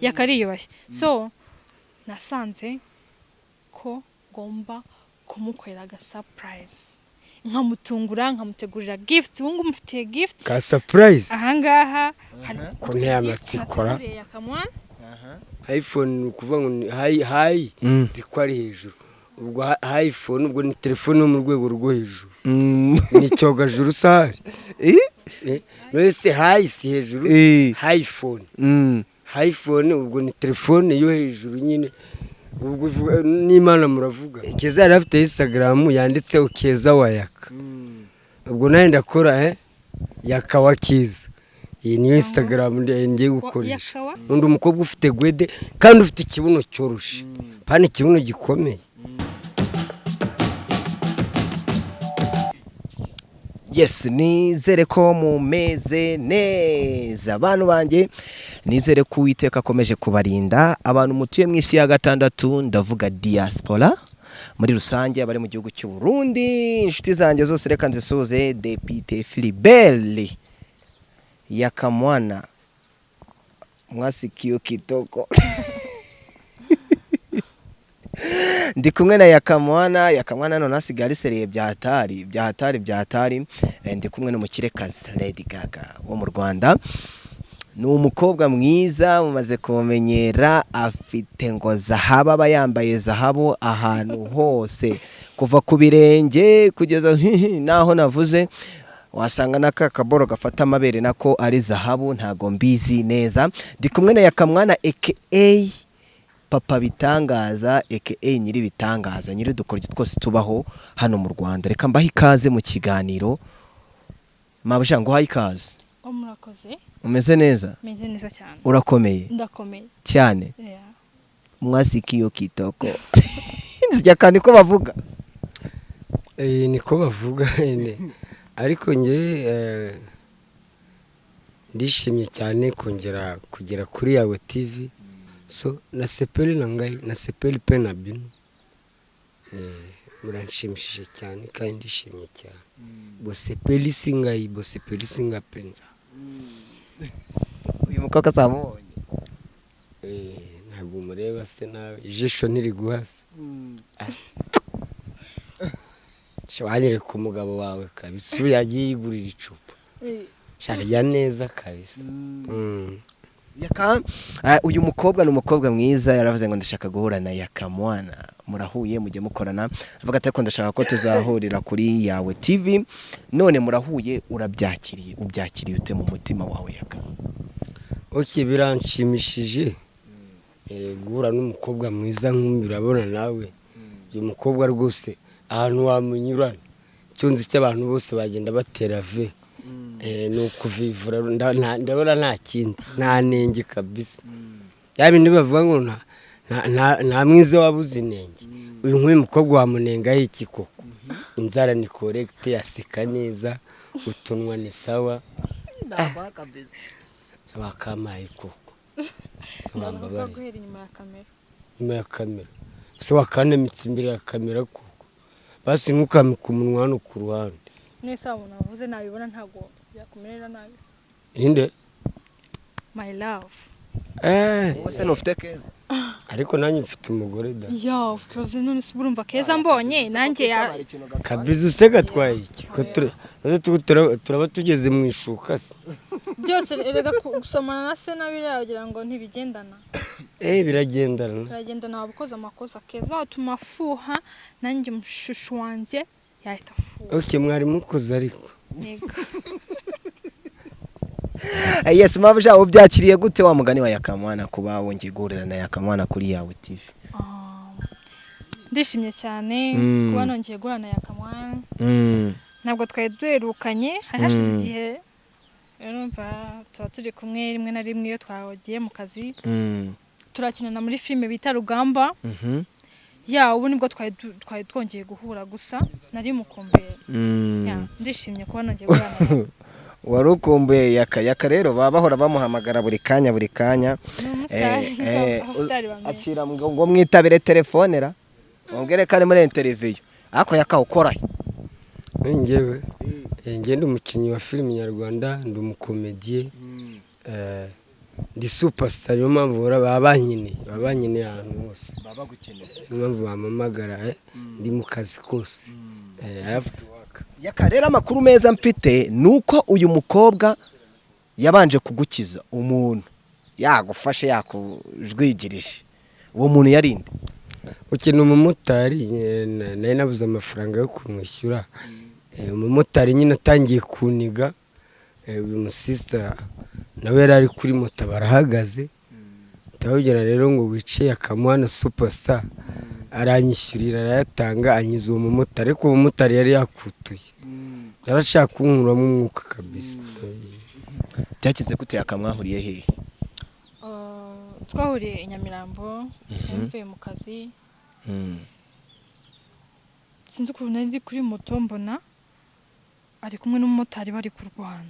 Yakariyubashye. So nasanze ko ngomba kumukorera aga surprise, nkamutungura, nkamutegurira gift. Ubu ngubu mufitiye gift. Ka surprise? Ahangaha hari Ko nteye amatsiko ra. nateguriye Yakamwana. iPhone, ni ukuvuga ngo ni high high, nzi ko ari hejuru. Ubwo iPhone, ubwo ni telefone yo mu rwego rwo hejuru, ni icyogajuru sahari. Mbese high si hejuru? iPhone, iPhone, ubwo ni telefone yo hejuru nyine. Ubwo n'Imana muravuga. Keza yari afite Instagram yanditseho Keza wa Yaka. Ubwo nawe ndakora Yaka wa Keza. Iyi niyo Instagram ngiye gukoresha. Yakawa. Undi umukobwa ufite gwede kandi ufite ikibuno cyoroshe, pana ikibuno gikomeye. Yes, nizere ko mumeze neza, abantu banjye. Nizere ko Uwiteka akomeje kubarinda, abantu mutuye mu isi ya gatandatu, ndavuga diaspora muri rusange, abari mu gihugu cy'u Burundi, inshuti zanjye zose reka nzisuhuze. Depite Philibert Yakamwana Mwasikio Kitoko, ndi kumwe na Yakamwana. Yakamwana none asigaye ari sérieux, bya hatari, bya hatari, bya hatari. Ndi kumwe n'umukirekazi Lady Gaga wo mu Rwanda. Ni umukobwa mwiza, mumaze kumumenyera. Afite ngo zahabu, aba yambaye zahabu ahantu hose, kuva ku birenge kugeza n'aho navuze. Wasanga n'aka kaboro gafata amabere nako ari zahabu, ntago mbizi neza. Ndi kumwe na Yakamwana aka Papa Bitangaza, aka nyiri bitangaza, nyiri udukoryo twose tubaho hano mu Rwanda. Reka mbahe ikaze mu kiganiro. Mabuja, ngo uhaye ikaze. Oh, murakoze. Umeze neza? Meze neza cyane. Urakomeye? Ndakomeye. Cyane? Yeah. Mwasikiyo kitoko, nzijya kandi ko bavuga. Niko bavuga nyine. Ariko njye ndishimye cyane kongera kugera kuri Yawe TV. So nasepeli na ngai, nasepeli pe na bino. Muranshimishije cyane kandi ndishimye cyane. Bosepeli singai, bosepeli singa penza. Uyu mukobwa azamubonye? Ntabwo umureba se nawe? Ijisho ntiriguhase. Wanyereka umugabo wawe kabisa, ubu yagiye yigurira icupa sharya neza kabisa. Yaka, uyu mukobwa ni umukobwa mwiza. Yaravuze ngo ndashaka guhura na Yakamwana. Murahuye, mujye mukorana. Avuga ati ariko ndashaka ko tuzahurira kuri Yawe TV. None murahuye, urabyakiriye? Ubyakiriye ute mu mutima wawe, Yaka? Ok, biranshimishije guhura n'umukobwa mwiza nk'uyu. Urabona nawe uyu mukobwa rwose ahantu wamunyurana, icyo nzi cy'abantu bose bagenda batera ve. Ni ukuvivura. Ndabona nta kindi, nta nenge kabisa. Bya bindi bavuga ngo nta mwiza wabuze inenge, uyu nk'uyu mukobwa wamunengaho iki koko? Inzara ni correct, aseka neza, utunwa ni sawa. Bakampaye koko se? Ndavuga Wambabariye. guhera inyuma ya kamera. Inyuma ya kamera se? Wakanamitse imbere ya kamera koko? Basi ntukamike umunwa hano ku ruhande. Nese umuntu wavuze nabibona, ntabwo byakumerera nabi? Inde? My love. Wowe se ntufite Keza? Ariko nanjye mfite umugore da. Yeah, of course. None se urumva Keza mbonye nanjye ya Kabizi use gatwaye iki ko turaba tugeze mu ishuka se? Byose erega gusomana na se na biriya wagira ngo ntibigendana. Biragendana. Biragendana. Waba ukoze amakosa, Keza watuma afuha, nanjye umushushu wanjye yahita afuha. Ok, mwari mukoze ariko. Yego. Yes, mabuja, ubyakiriye gute wa mugani wa Yakamwana, kuba wongeye guhurira na Yakamwana kuri Yawe TV? Ah, ndishimye cyane kuba nongeye guhura na Yakamwana. Ntabwo twari duherukanye, hari hashize igihe. Urumva tuba turi kumwe rimwe na rimwe iyo twagiye mu kazi, turakinana muri filime bita Rugamba. Yeah, ubu nibwo twari twongeye guhura, gusa nari mukumbuye. Yeah, ndishimye kuba nongeye guhura nawe. Wari ukumbuye Yaka. Yaka rero baba bahora bamuhamagara buri kanya, buri kanya. Ni umusitari. Abasitari bamenye. Akira ngo mwitabire telefone ra, mubwire ko ari muri interview. Ariko Yaka, ukora he? Njyewe njye ndi umukinnyi wa filime nyarwanda, ndi umukomediye. Ndi superstar, niyo mpamvu baba bankeneye, baba bankeneye ahantu hose. Baba bagukeneye. Niyo mpamvu bampamagara, ndi mu kazi kose. I have to work. Yaka, rero amakuru meza mfite ni uko uyu mukobwa yabanje kugukiza umuntu yagufashe, yakujwigirije. Uwo muntu yari nde? Ukina umumotari, nari nabuze amafaranga yo kumwishyura. Umumotari nyine atangiye kuniga, uyu musista nawe yari ari kuri moto, barahagaze. Ndababwira rero ngo wicaye akamuhana superstar, aranyishyurira, arayatanga, anyiza uwo mumotari. Ariko uwo mumotari yari yakutuye, yarashaka kunkuramo umwuka kabisa. Byagenze gute? Yakamwahuriye hehe? Twahuriye i Nyamirambo, nari mvuye mu kazi. Sinzi ukuntu nari ndi kuri moto, mbona ari kumwe n'umumotari bari kurwana.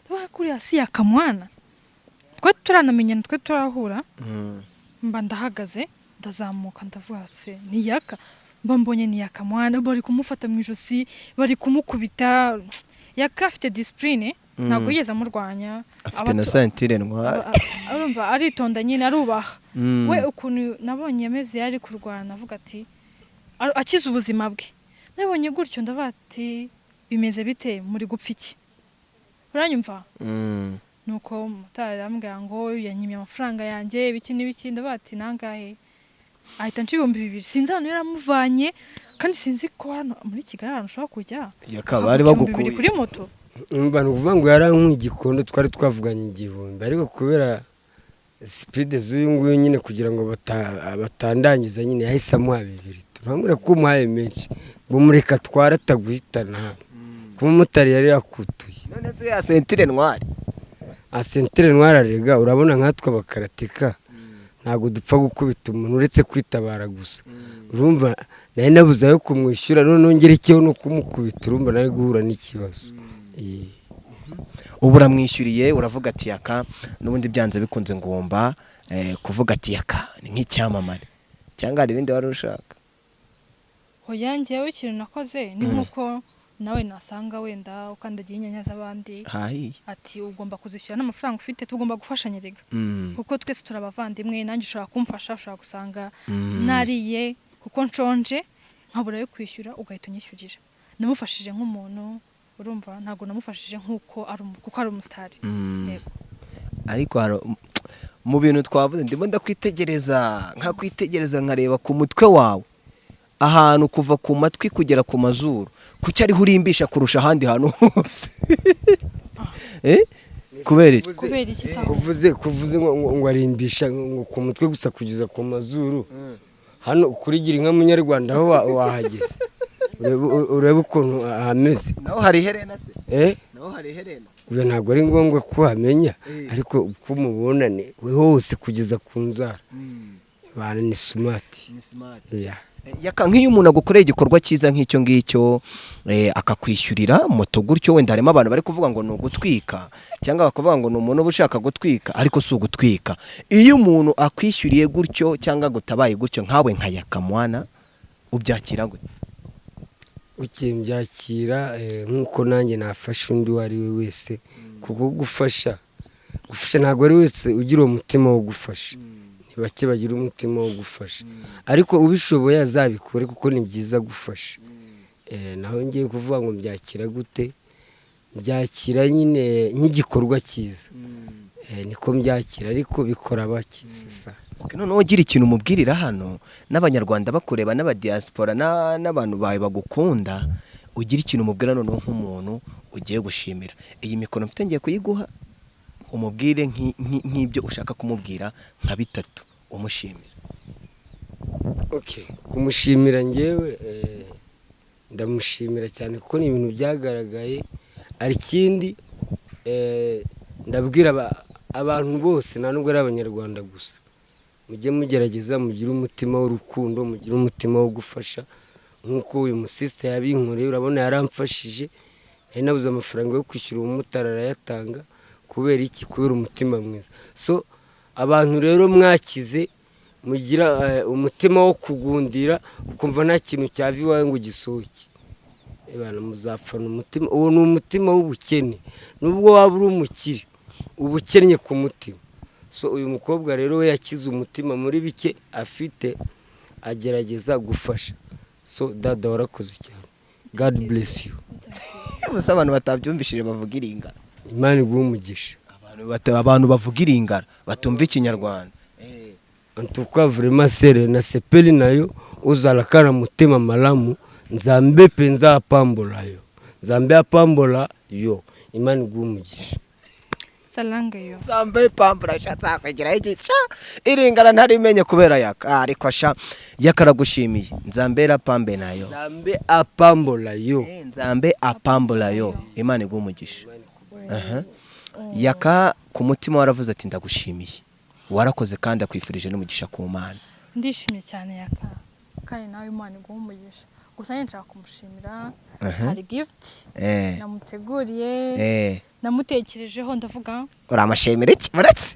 Ndavuga kuriya si Yakamwana, twe turanamenyana, twe turahura. Mba ndahagaze, ndazamuka, ndavuga: "Se ni Yaka?" Mba mbonye ni Yakamwana, bari kumufata mu ijosi, bari kumukubita. Yaka afite discipline, ntabwo yigeze amurwanya. Afite na ceinture noire. Urumva aritonda nyine, arubaha. We ukuntu nabonye ameze, yari kurwana, avuga ati akize ubuzima bwe. Nabonye gutyo, ndavuga ati: "Bimeze bite? Muri gupfa iki?" Uranyumva? Nuko motari arambwira ngo yanyimye amafaranga yanjye, ibiki n'ibiki. Ndavuga ati: "Nangahe?" Ahita nca 2000. Sinzi ahantu yaramuvanye, kandi sinzi ko hano muri Kigali ahantu ushobora kujya Yaka, bari bakaguca 2000 bagukuye kuri moto. Umva, ni ukuvuga ngo yarankuye igikondo, twari twavuganye 1000, ariko kubera speed z'uyu nguyu nyine, kugira ngo batandangiza nyine, yahise amuha 2000. Turamubwira ko umuhaye menshi, ngo mureka atware ataguhitana hano, kuba umumotari yari yakutuye. None se ya ceinture noire? A ceinture noire arega, urabona nkatwe abakaratika ntabwo dupfa gukubita umuntu uretse kwitabara gusa. Urumva nari nabuze ayo kumwishyura, noneho ngerekeho no kumukubita, urumva nari guhura n'ikibazo. Ubu uramwishyuriye, uravuga ati: "Yaka n'ubundi byanze bikunze ngomba kuvuga ati Yaka ni nk'icyamamare," cyangwa hari ibindi wari ushaka? Oya, njyewe ikintu nakoze ni nk'uko nawe nasanga wenda ukandagiye inyanya z'abandi, hahiye, ati ugomba kuzishyura n'amafaranga ufite. Tugomba gufashanya rega, kuko twese turi abavandimwe. Nanjye ushobora kumfasha, ushobora gusanga nariye kuko nshonje, nkabura yo kwishyura, ugahita unyishyurira. Namufashije nk'umuntu, urumva ntabwo namufashije nk'uko ari kuko ari umusitari. Yego. Ariko mu bintu twavuze, ndimo ndakwitegereza, nkakwitegereza, nkareba ku mutwe wawe, ahantu kuva ku matwi kugera ku mazuru, kuki ariho urimbisha kurusha ahandi hantu hose? Kubera iki? Kubera iki sawa? Kuvuze ngo arimbisha ngo ku mutwe gusa kugeza ku mazuru, hano kuri gira inka munyarwanda aho wahageze, urebe ukuntu hameze. Naho hari iherena se? Eh? Naho hari iherena? Ubu ntabwo ari ngombwa ko uhamenya, ariko uko umubonane we hose kugeza ku nzara, bana ni smart. Ni smart. Yeah. Yaka, nk'iyo umuntu agukoreye igikorwa cyiza nk'icyo ngicyo, akakwishyurira moto gutyo, wenda harimo abantu bari kuvuga ngo ni ugutwika, cyangwa bakavuga ngo ni umuntu uba ushaka gutwika, ariko si ugutwika. Iyo umuntu akwishyuriye gutyo cyangwa agutabaye gutyo, nkawe nka Yakamwana, ubyakira gute? Ukimbyakira nk'uko nanjye nafasha undi uwo ari we wese, kuko gufasha ntabwo ari wese ugira uwo mutima wo gufasha. Ni bake bagira umutima wo gufasha, ariko ubishoboye azabikore kuko ni byiza gufasha. Naho ngiye kuvuga ngo mbyakira gute, mbyakira nyine nk'igikorwa cyiza. Niko mbyakira, ariko bikora bake sisa. Okay, noneho ugira ikintu umubwirira hano n'abanyarwanda bakureba, n'abadiaspora, n'abantu bawe bagukunda. Ugira ikintu umubwira noneho nk'umuntu ugiye gushimira. Iyi mikoro mfite ngiye kuyiguha, umubwire nk'ibyo ushaka kumubwira nka bitatu umushimira. Okay. Kumushimira ngewe, ndamushimira cyane kuko ni ibintu byagaragaye. Hari ikindi, ndabwira abantu bose, nta nubwo ari abanyarwanda gusa, mujye mugerageza mugire umutima w'urukundo, mugire umutima wo gufasha nk'uko uyu musista yabinkoreye. Urabona yaramfashije, nari nabuze amafaranga yo kwishyura umumotari, arayatanga. Kubera iki? Kubera umutima mwiza. So abantu rero mwakize, mugira umutima wo kugundira, ukumva nta kintu cyava iwawe ngo gisohoke. Ebana, muzapfana umutima uwo ni umutima w'ubukene. Nubwo waba uri umukire, uba ukennye ku mutima. So uyu mukobwa rero we yakize umutima, muri bike afite agerageza gufasha. So dada, warakoze cyane, God bless you. Gusa abantu batabyumvishije bavuga iringara. Imana iguhe umugisha. Abantu bavuga iringara batumva ikinyarwanda. En tout cas, vraiment sere nasepeli na yo, ozalaka na motema malamu. Nzambe mpenza apambola yo, Nzambe apambola yo, Imana iguhe umugisha. Salanga yo. Zambaye pampura sha, nzakugira iki sha, iringara ntarimenye kubera Yaka. Ariko sha, Yaka aragushimiye, Nzambera pambe nayo. Nzambe apambola yo. Nzambe apambola yo, Imana iguhe umugisha. Aha. Yaka, ku mutima waravuze ati ndagushimiye, warakoze, kandi akwifurije n'umugisha ku Mana. Ndishimye cyane Yaka, kandi nawe Imana iguhe umugisha. Gusa njye nshaka kumushimira, hari gift namuteguriye, namutekerejeho, ndavuga. Uramushimira iki? Uretse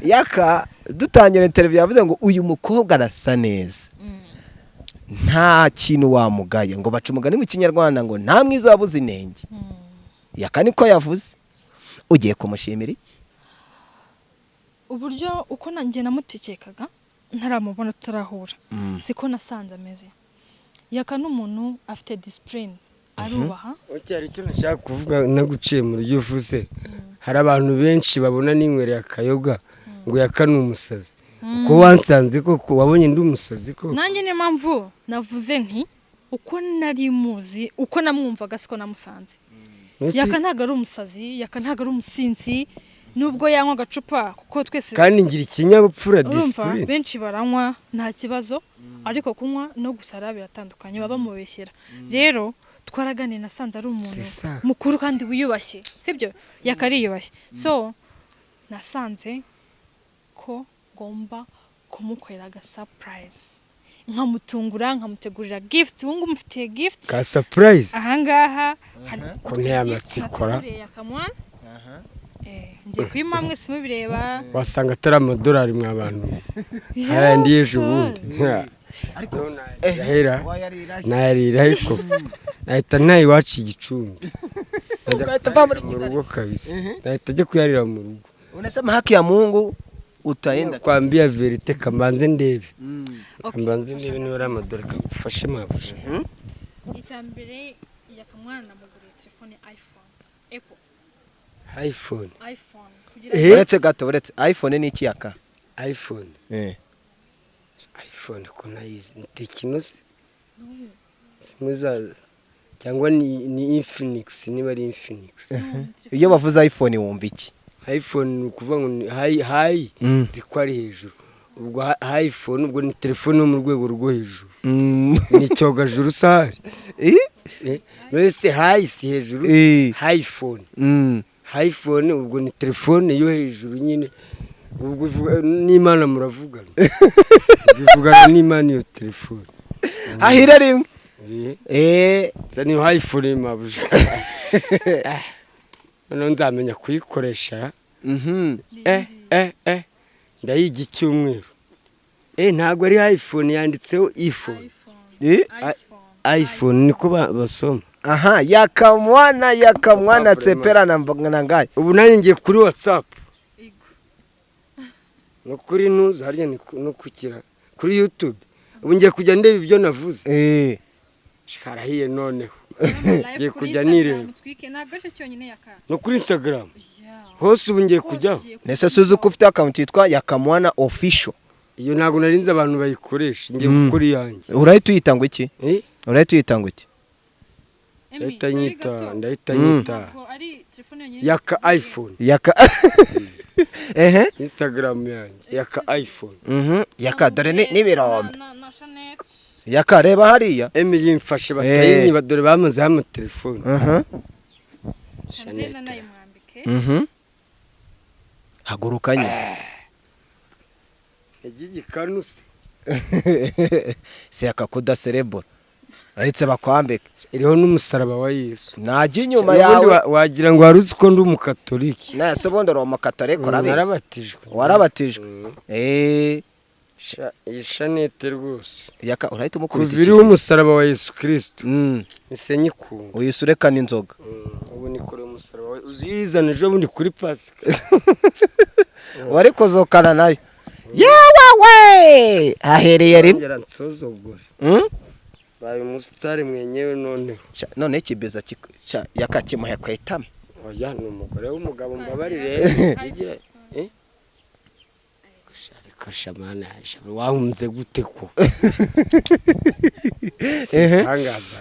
Yaka, dutangira interview yavuze ngo uyu mukobwa arasa neza, nta kintu wamugaye, ngo baca umugani mu kinyarwanda ngo nta mwiza wabuze inenge. Yaka niko yavuze. Ugiye kumushimira iki? Uburyo uko nanjye namutekekaga ntaramubona, tutarahura, siko nasanze ameze. Yaka n'umuntu afite discipline, arubaha. Okay, hari icyo nashaka kuvuga naguciye mu ryo uvuze. Hari abantu benshi babona ninywereye akayoga ngo Yaka ni umusazi. Uko wansanze koko, wabonye ndi umusazi koko? Nanjye niyo mpamvu navuze nti uko nari muzi, uko namwumvaga, siko namusanze. Yaka ntabwo ari umusazi, Yaka ntabwo ari umusinzi, nubwo yanywa agacupa, kuko twese Kandi ngira ikinyabupfura, urumva, discipline. benshi baranywa nta kibazo, ariko kunywa no gusara biratandukanye, baba bamubeshyera. Rero twaraganiye, nasanze ari umuntu C'est ça. mukuru kandi wiyubashye, sibyo? Yaka ariyubashye. So nasanze ko ngomba kumukorera aga surprise, nkamutungura, nkamutegurira gift. Ubu ngubu mufitiye gift. Ka surprise. Ahangaha hari Ko nteye amatsiko ra. nateguriye Yakamwana. Ngiye kuyimuha mwese mubireba. Wasanga atari amadolari mwa bantu, ayandi y'ejo bundi. Ariko Yahera nayarira, ariko nahita ntaha iwacu igicumbi. Najya Ugahita uva muri mu Kigali. rugo kabisa, nahita ajya kuyarira mu rugo. Unasema haki ya Mungu utaenda. Kwambia vérité, kambanze ndebe. Okay. Kambanze ndebe niba ari amadolari, kagufashe mabuja. Icya mbere, Yakamwana namuguriye telefone iPhone, Apple. iPhone? iPhone kugira Uretse gato, uretse, iPhone ni iki, Yaka? iPhone? iPhone ko nayizi, ni Tecno se, zimwe za, cyangwa ni Infinix, niba ari Infinix. Iyo bavuze iPhone wumva iki? iPhone ni ukuvuga ngo ni high high, nzi ko ari hejuru. Ubwo iPhone ubwo ni telefone yo mu rwego rwo hejuru, ni icyogajuru sahari. Mbese high si hejuru? iPhone, iPhone ubwo ni telefone yo hejuru nyine. Ubwo n'Imana muravugana, bivugana n'Imana iyo telefone. Hahira rimwe. Sa niyo iPhone mabuja. Noneho nzamenya kuyikoresha. Ndayiga icyumweru. Ntabwo ari iPhone, yanditseho iPhone. iPhone niko basoma. Aha, Yakamwana, Yakamwana tsepera na na ngaye. Ubu nanjye ngiye kuri WhatsApp no kuri ntuza harya ni no kukira kuri YouTube. Ubu ngiye kujya ndeba ibyo navuze. Karahiye noneho. Ngiye kujya nireba. Ntabwo aricyo cyonyine, Yaka. No kuri Instagram hose ubu ngiye kujyaho. Nese suzi ko ufite account yitwa Yakamwana Official? Iyo ntabwo narinzi abantu bayikoresha, ngiye gukora iyanjye. Urahita uyita ngo iki? Eh? Urahita uyita ngo iki? Ndahita nyita, ndahita nyita Ntabwo ari telefone yonyine. Yaka iPhone. Yaka, ehe. Instagram yanjye Yaka iPhone. Yaka, dore n'ibirombe. Na Jeannette. Yaka, reba hariya. Emily mfashe batayinyiba, dore bamazeho amatelefone. Hanze nayimwambike. Haguruka nyine. Igikanu se? Se Yaka, kudaserebura uretse bakwambike. Iriho n'umusaraba wa Yesu. Najya inyuma N'ubundi yawe. Wagira ngo wari uzi ko ndi umukatoliki. Nese ubundi uri umukatolika, urabizi? Narabatijwe. Warabatijwe? Iyi shanete rwose. Yaka, urahita umukubita Kuva iriho iki? umusaraba wa Yesu Kristo, mise nyikunga. Uyisura n'inzoga. Ubu nikoreye umusaraba wa, uziyizana ejo bundi kuri Pasika. Wari kuzukana nayo. Yewe we, ahereye rimwe. Ngera nsuzugure. Baye umusitari mwenyewe noneho. None kibiza yakakimuhe kwitama. Oya, ni umugore w'umugabo, mbabarire. Eh? Ariko shamana, wahunze gute ko? Sitangaza.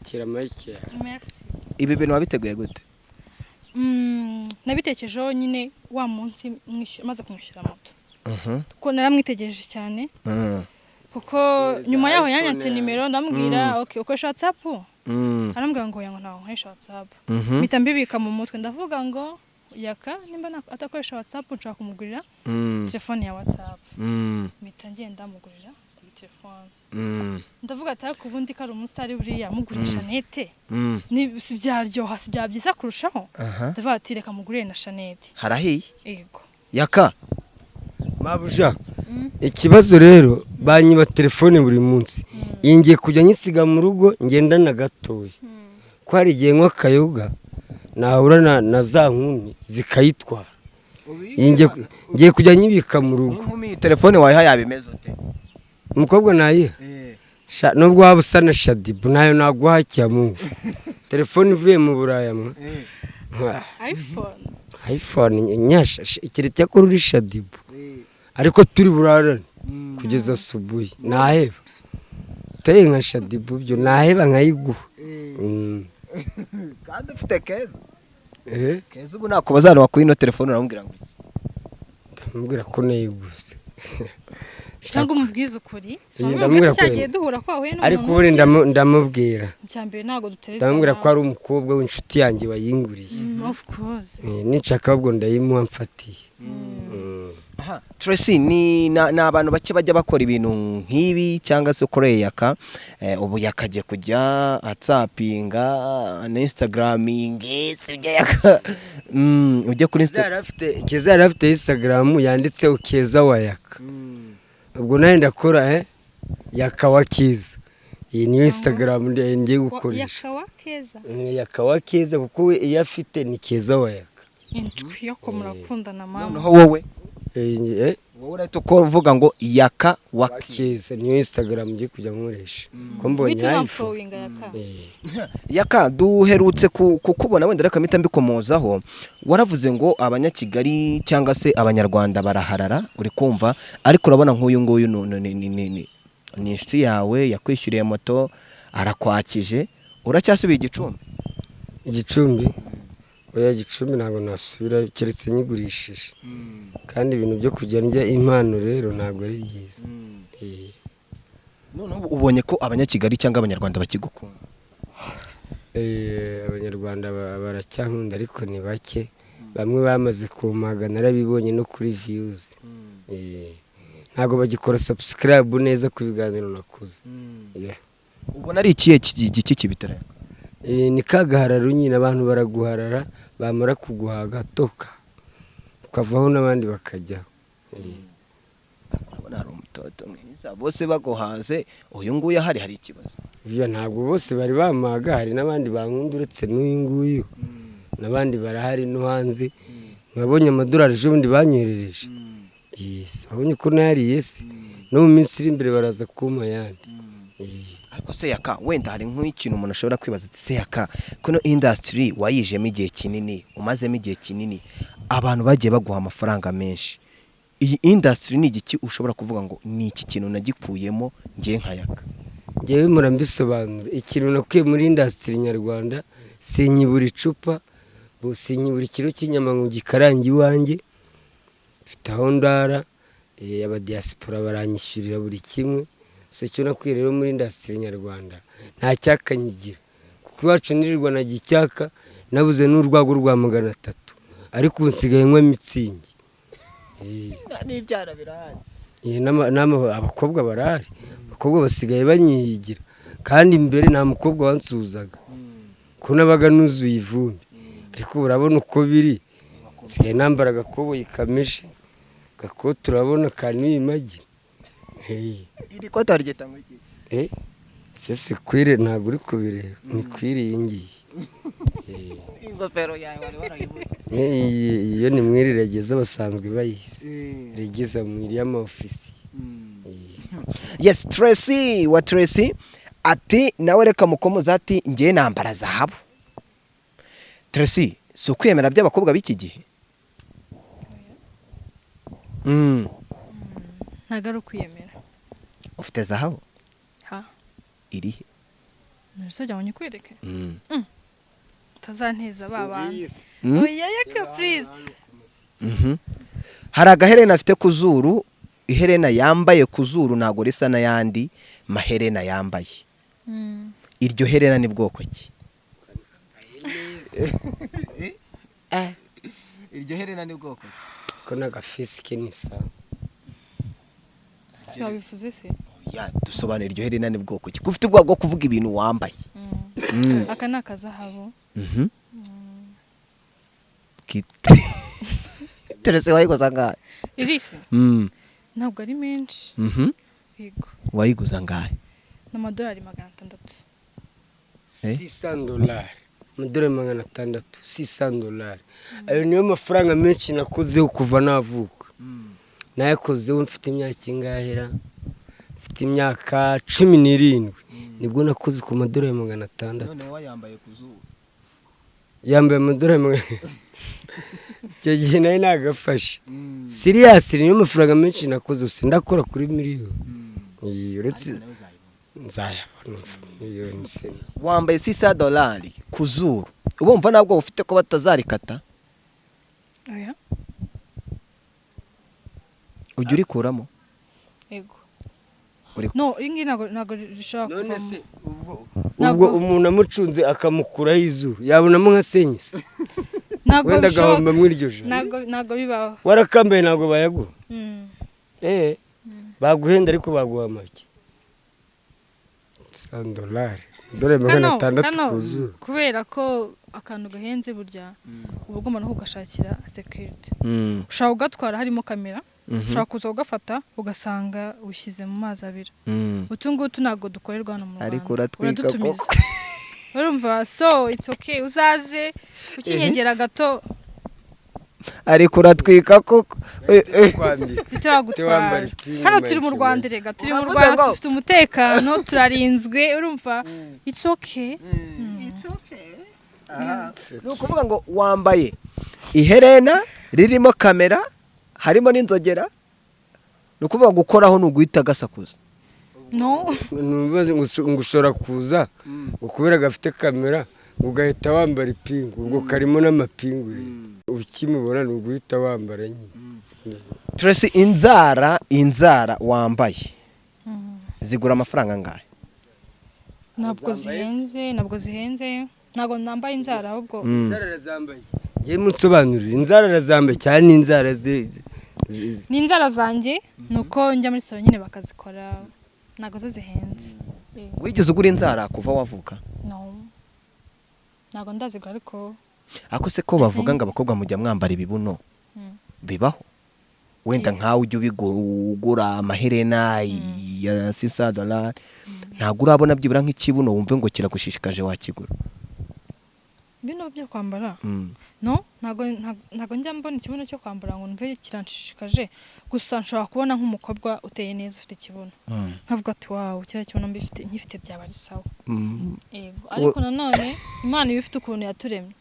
Kira make. Merci. Ibi bintu wabiteguye gute? Nabitekerejeho nyine wa munsi maze kumwishyura moto, kuko naramwitegereje cyane, kuko nyuma yaho yanyatse nimero, ndamubwira: "Okay, ukoresha WhatsApp?" Arambwira ngo: "Oya," ngo "ntabwo nkoresha WhatsApp." Mpita mbibika mu mutwe, ndavuga ngo Yaka nimba atakoresha WhatsApp, nshaka kumugurira telefone ya WhatsApp. Mpita ngenda mugurira iyi telefone. Ndavuga ati: "Ariko ubundi ko ari umusitari, buriya mugurisha chaînette ni si byaryoha, si byaba byiza kurushaho?" Ndavuga ati: "Reka mugurire na chaînette." Harahiye. Yego. Yaka. Mabuja, ikibazo rero banyiba telefone buri munsi. Iyi ngiye kujya nyisiga mu rugo ngendana gatoya, ko hari igihe nywa akayoga nahura na za nkumi zikayitwara. Iyi ngiye kujya nyibika mu rugo. Inkumi iyi telefone wayiha yabimeze ute? Umukobwa nayiha? Nubwo waba usa na Shaddyboo, nayo naguha cyamu telefone ivuye mu Buraya mwa. iPhone. iPhone nyasha, keretse ko uri Shaddyboo, ariko turi burarane kugeza subuhi, naheba. Uteye nka Shaddyboo byo naheba nkayiguha. Kandi ufite Keza. Eh. Keza ubu nakubaza ahantu wakuye ino telefone, uramubwira ngo iki? Ndamubwira ko nayiguze. Cyangwa umubwize ukuri. Ndamubwira ko- Cyagiye duhura ko wahuye n'umuntu. Ariko ubundi ndamubwira. Icya mbere ntabwo dutereta. Ndamubwira ko ari umukobwa w'inshuti yanjye wayinguriye. Of course. Ninshaka ahubwo ndayimuha mfatiye. Aha, Tracy, ni abantu bake bajya bakora ibintu nk'ibi cyangwa se ukoreye Yaka. Ubu yakagiye kujya atsapinga na Instagramingi, sibyo Yaka? Ujye kuri Keza Insta. Keza yari afite Instagram yanditseho Keza wa Yaka. Ubwo nawe ndakora Yaka wa Keza. Iyi niyo Instagram ngiye gukoresha. Yakawa Keza. Yaka wa Keza, kuko we iyo afite ni Keza wa Yaka. Inshuti yo ko murakundana mama. Noneho wowe Eh, wowe urahita uko uvuga ngo Yaka wa wa Keza niyo Instagram ngiye kujya nkoresha ko mbonye Uhita iPhone. unamfollowinga Yaka. Yaka, duherutse kukubona, wenda reka mpita mbikomozaho. Waravuze ngo Abanyakigali cyangwa se Abanyarwanda baraharara, uri kumva? Ariko urabona nk'uyu nguyu ni inshuti yawe, yakwishyuriye moto, arakwakije. Uracyasubiye Igicumbi? Igicumbi? Oya, Gicumbi ntabwo nasubira keretse nyigurishije. Kandi ibintu byo kujya ndya impano rero ntabwo ari byiza. Noneho ubonye ko Abanyakigali cyangwa Abanyarwanda bakigukunda? Abanyarwanda baracyankunda, ariko ni bake. Bamwe bamaze kumpaga, narabibonye no kuri views. Ntabwo bagikora subscribe neza ku biganiro nakoze. Yeah. Ubona ari ikihe giki kibitera? Ni kagahararo nyine, abantu baraguharara, bamara kuguhaga toka ukavaho n'abandi bakajyaho. Urabona hari umutoto mwiza, bose baguhaze, uyu nguyu ahari hari ikibazo? Ibyo ntabwo bose bari bamaga, hari n'abandi bankunda uretse n'uyu nguyu, n'abandi barahari no hanze. Mwabonye amadolari ejo bundi banyoherereje? Yes, babonye ko nayariye se? No mu minsi iri imbere baraza kumpa ayandi. Ariko se Yaka, wenda hari nk'ikintu umuntu ashobora kwibaza ati: "Se Yaka, kuno industry wayijemo igihe kinini, umazemo igihe kinini, abantu bagiye baguha amafaranga menshi, iyi industry ni igiki ushobora kuvuga ngo ni iki kintu nagikuyemo ngiye nka Yaka?" Ngewe murambisobanura, ikintu nakuye muri industry nyarwanda, sinyibura icupa, sinyibura ikiro cy'inyama ngo gikarange iwanjye, mfite aho ndara, abadiaspora baranyishyurira buri kimwe. So icyo nakuye rero muri industry nyarwanda, nta cyakanyigira, kuko iwacu nirirwa na gicyaka nabuze n'urwagwa rwa 300, ariko ubu nsigaye nywa Mützig. N'ibyara birahari. Abakobwa barahari, abakobwa basigaye banyihigira, kandi mbere nta mukobwa wansuhuzaga ko nabaga nuzuye ivumbi. Ariko urabona uko biri, nsigaye nambara agakoboyi kameshe, agakoti urabona kanuye imagi. Hey. Iri kote waryita ngo iki? Se si kwire, ntabwo uri kubireba, ni kwire iyi ngiyi. Ingofero yawe wari warayibuze. Iyo ni mwiri regeza basanzwe bayise regeza mwiri y'amaofisi. Yes, Tracy wa Tracy ati nawe reka mukomoza, ati ngiye nambara zahabu. Tracy, si ukwiyemera by'abakobwa b'iki gihe? Ntabwo ari ukwiyemera. Ufite zahabu? Ha. Irihe? Ntabwo ngo nyikwereke, utazanteza ba bantu. Oya yaka, please. Hari agaherena afite ku zuru. Iherena yambaye ku zuru ntabwo risa n'ayandi maherena yambaye. Iryo herena ni bwoko ki? Iryo herena ni bwoko ki? Ko n'agafisike ni sawa. Si wabivuze se? Ya, dusobanura, iryo herena ni bwoko ki? Ko ufite ubwoba bwo kuvuga ibintu wambaye? Aka ni akazahabu. Terese, wayiguze angahe? Irise ntabwo ari menshi. Yego. Wayiguze angahe? Ni amadolari 600. Eh? $600, amadolari 600, $600. Ayo niyo mafaranga menshi nakozeho kuva navuka. Nayakozeho mfite imyaka ingahera? Mfite imyaka 17, nibwo nakoze ku madolari 600. None wayambaye ku zuru. Yambaye amadolari magana, icyo gihe nayo nagafashe. Serious, niyo mafaranga menshi nakoze gusa ndakora kuri miliyoni. Iyi, uretse nzayabona miliyoni se. Wambaye $600 ku zuru, ubumva ntabwo ufite ko batazarikata? Oya. Ujya urikuramo? Yego. No. No, iyi ngiyi ntabwo rishobora None kuvamo. se ubwo Ntabwo- ubwo umuntu amucunze akamukuraho izuru, yabonamo nka senyisi? Ntabwo Wenda bishoboka. agahomba muri iryo joro. Ntabwo bibaho. Warakambaye ntabwo bayaguha. Baguhenda ariko baguha make. $100, dore magana Kano atandatu kano ku zuru. Kubera ko akantu gahenze burya uba ugomba no kugashakira security. Ushobora kugatwara harimo kamera, ushobora kuza kugafata ugasanga ushyize mu mazi abira. Utu ngutu ntabwo dukorerwa hano mu Rwanda. Ariko uratwika. Uradutumiza. Koko. Urumva, so it's okay, uzaze ukinyegera gato. Ariko uratwika koko. Kwambika. Bite bagutwara. Wambara ipingu, Hano turi mu Mike. Rwanda rega, turi mu Uravuze Rwanda, dufite umutekano, turarinzwe, urumva, it's okay. Ni ukuvuga ngo wambaye iherena ririmo kamera, harimo n'inzogera. Ni ukuvuga gukoraho ni uguhita agasakuza. No. Ntubaze ngo ushobora kuza ngo kubera gafite kamera ugahita wambara ipingu, ubwo karimo n'amapingu rero. Ukimubona ni uguhita wambara nyine. Tracy, inzara wambaye zigura amafaranga angahe? Ntabwo Zambaye se? zihenze, ntabwo zihenze. Ntabwo nambaye inzara ahubwo. Inzara arazambaye, ngiye munsobanurire, inzara arazambaye cyane, ni inzara ze Ni inzara zanjye, ni uko njya muri salon nyine bakazikora, ntabwo zo zihenze. Wigeze ugura inzara kuva wavuka? No, ntabwo ndazigura ariko. Ako se ko bavuga ngo abakobwa mujya mwambara ibibuno, bibaho? Wenda nkawe ujya ugura amaherena ya $600, ntabwo urabona byibura nk'ikibuno wumve ngo kiragushishikaje wakigura? Bino byo kwambara? No, ntabwo njya mbona ikibuno cyo kwambara ngo numve kiranshishikaje. Gusa nshobora kubona nk'umukobwa uteye neza ufite ikibuno, nkavuga ati: "Wow, kiriya kibuno mbifite, nkifite byaba ari sawa." Yego, ariko nanone Imana iba ifite ukuntu yaturemye,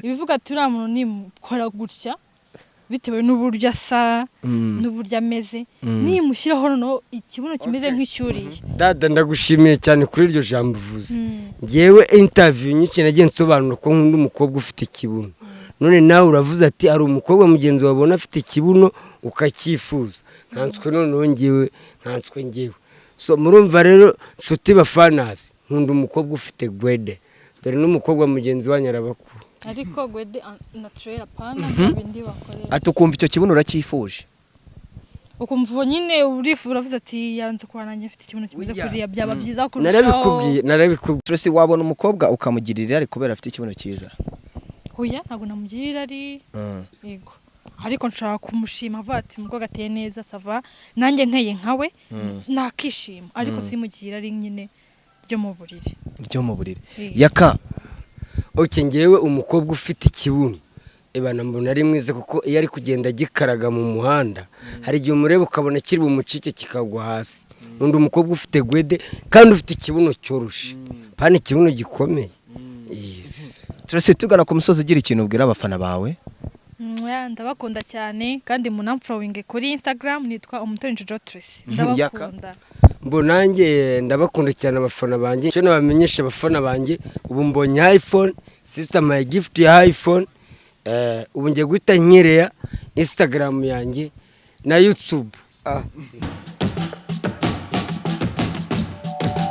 ibivuga ati: "Uriya muntu nimukora gutya bitewe n'uburyo asa n'uburyo ameze, nimushyiraho noneho ikibuno kimeze nk'icyuriye." Dada, ndagushimiye cyane kuri iryo jambo uvuze. Ngewe interview nyinshi nagiye nsobanura ko nkunda umukobwa ufite ikibuno. None nawe uravuze ati hari umukobwa mugenzi wabona afite ikibuno ukacyifuza, nkanswe noneho ngewe, nkanswe ngewe. So murumva rero nshuti bafanasi, nkunda umukobwa ufite gwede. Dore n'umukobwa mugenzi wanyu arabakuru. Ariko gwede naturel, apana bya bindi bakorera. Ati ukumva icyo kibuno uracyifuje. Ukumva uwo nyine urifu uravuze ati: "Yanze kuba nanjye mfite ikibuno kimeze Burya. kuriya, byaba byiza kurushaho." Narabikubwiye, narabikubwiye. Tracy, wabona umukobwa ukamugirira irari kubera afite ikibuno cyiza? Oya, ntabwo namugirira irari. Yego, ariko nshaka kumushima, avuga ati: "Umukobwa ateye neza, ça va, nanjye nteye nkawe nakishima." Ariko simugirira irari nyine ryo mu buriri. Ryo mu buriri. Yego. Yaka. Okay, ngewe umukobwa ufite ikibuno, ebana, mbona ari mwiza, kuko iyo ari kugenda agikaraga mu muhanda, hari igihe umureba ukabona kiri bumucike kikagwa hasi. Undi umukobwa ufite gwede kandi ufite ikibuno cyoroshe, pana ikibuno gikomeye. Yes. Tracy, tugana ku musozi, ugira ikintu ubwira abafana bawe. Oya, ndabakunda cyane, kandi munamfollowinge kuri Instagram, nitwa Umutoni Jojo Tracy. Yaka. Ndabakunda. Mbo nanjye ndabakunda cyane abafana banjye. Icyo nabamenyesha abafana banjye, ubu mbonye iPhone, sister my gift ya iPhone. Ubu ngiye guhita nkereya Instagram yanjye na YouTube.